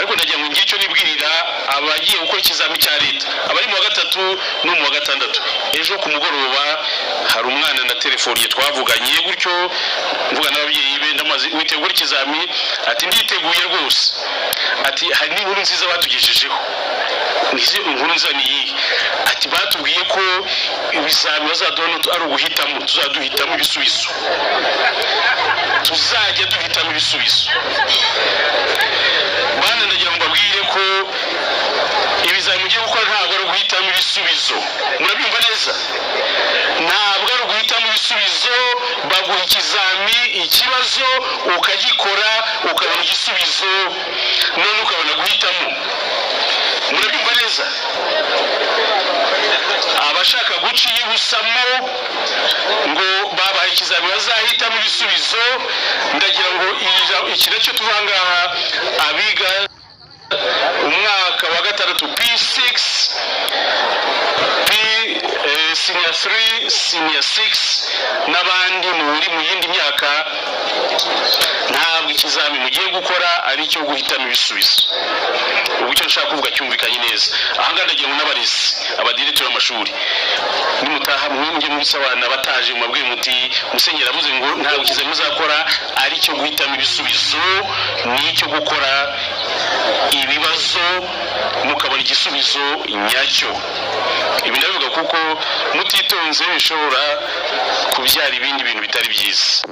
Ariko ndagira ngo ngire icyo nibwirira abagiye gukora ikizami cya leta, abari mu wa gatatu no mu wa gatandatu. Ejo ku mugoroba hari umwana na telefoniye, twavuganye gutyo, mvuga n'ababyeyi be. Ndamaze witegura ikizami? Ati: "Nditeguye rwose." Ati: "Hari n'inkuru nziza batugejejeho." Ngize: "Inkuru nziza ni iyihe?" Ati: "Batubwiye ko ibizami bazaduha ari uguhitamo, tuzaduhitamo ibisubizo, tuzajya duhitamo ibisubizo." Bana, ndagira ngo mbabwire ko ibizami mugiye gukora ntabwo ari uguhitamo ibisubizo. Murabyumva neza? Ntabwo ari uguhitamo ibisubizo. Baguha ikizami, ikibazo ukagikora, ukabona igisubizo, none ukabona guhitamo. Murabyumva neza? Abashaka guca iy'ubusamo ngo babaye ikizami bazahitamo ibisubizo, ndagira ngo iki nacyo tuva aha ngaha. Abiga umwaka wa gatandatu, P6, P senior 3, senior 6 n'abandi muri mu yindi myaka, ntabwo ikizami mugiye gukora ari icyo guhitamo ibisubizo. Ubwo icyo nshaka kuvuga cyumvikanye neza. Aha ngaha ndagira ngo n'abarezi, abadirektori b'amashuri, nimutaha mwumve mwise abana bataje, mubabwire muti: "Musenyeri avuze ngo ntabwo ikizami muzakora ari icyo guhitamo ibisubizo, ni icyo gukora ibibazo mukabona igisubizo nyacyo." Ibi ndabivuga kuko mutitonze bishobora kubyara ibindi bintu bitari byiza.